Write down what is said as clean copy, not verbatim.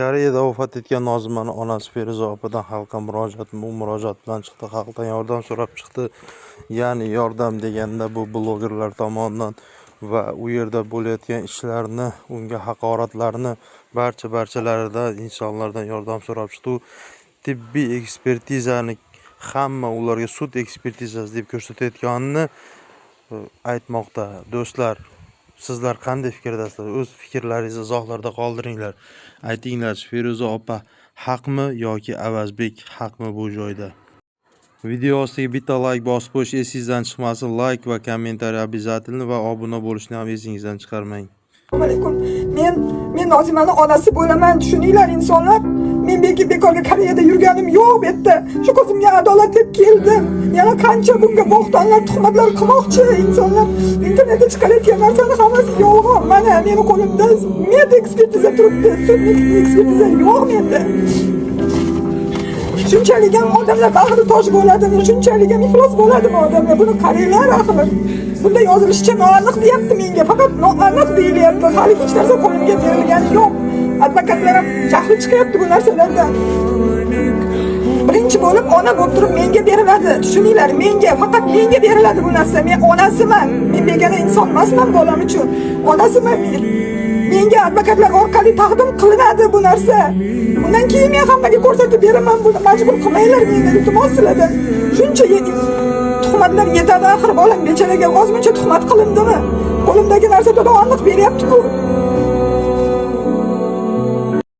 Koreyada vafot etgan Nozimani onasi Feruza opadan xalqqa murojaat, bu murojaat bilan chiqdi, xalqdan yordam so'rab chiqdi. Ya'ni yordam deganda bu blogerlar tomonidan va u yerda bo'layotgan ishlarni, unga haqoratlarni barcha-barchalarida insonlardan yordam so'rab chiqdi. U tibbiy ekspertizani hamma ularga sud ekspertizasi deb ko'rsatayotganini aytmoqda. Do'stlar, sizlar qanday fikrdasizlar? O'z fikrlaringizni izohlarda qoldiringlar. Aytinglar, Feruza opa haqmi yoki Avazbek haqmi bu joyda? Video ostiga bitta layk bosib qo'yish esingizdan chiqmasin. Layk va kommentariy обязательно va obuna bo'lishni ham esingizdan chiqarmang. Assalomu alaykum. Men Nozimani onasi bo'laman, tushuninglar, insonlar. Men bekorga Koreyada yurganim yo'q bu yerda. Shu qizimga adolat deb keldim. Yana qancha bunga bo'xtonlar, tuhmatlar qilmoqchi insonlar. Internetda chiqarayotgan narsani hammasi yolg'on. Mana meni qo'limda med ekspertiza turibdi. Sud ekspertiza yo'q menda. Shunchalik ham odamlar bag'ri tosh bo'ladimi? Shunchalik ham iflos bo'ladimi odamlar? Buni qaranglar axir. Bunda yozilishicha noaniq deyapti menga. Faqat noaniq deyilyapti. Hali hech narsa qo'limga berilgani yo'q. Advokatlar ham jahli chiqyapti bu narsalardan. Birinchi bo'lib ona bo'lib turib menga beriladi. Tushuninglar, menga, faqat menga beriladi bu narsa. Men onasiman. Men begona inson emasman bolam uchun. Onasiman men. Menga advokatlar orqali taqdim qilinadi bu narsa. Undan keyin men hammaga ko'rsatib beraman buni. Majbur qilmanglar meni, iltimos sizlardan. Shuncha tuhmatlar yetadi axir bolam bechoraga ozmuncha tuhmat qilindimi? Qo'limdagi narsa to'la aniq beryapti-ku.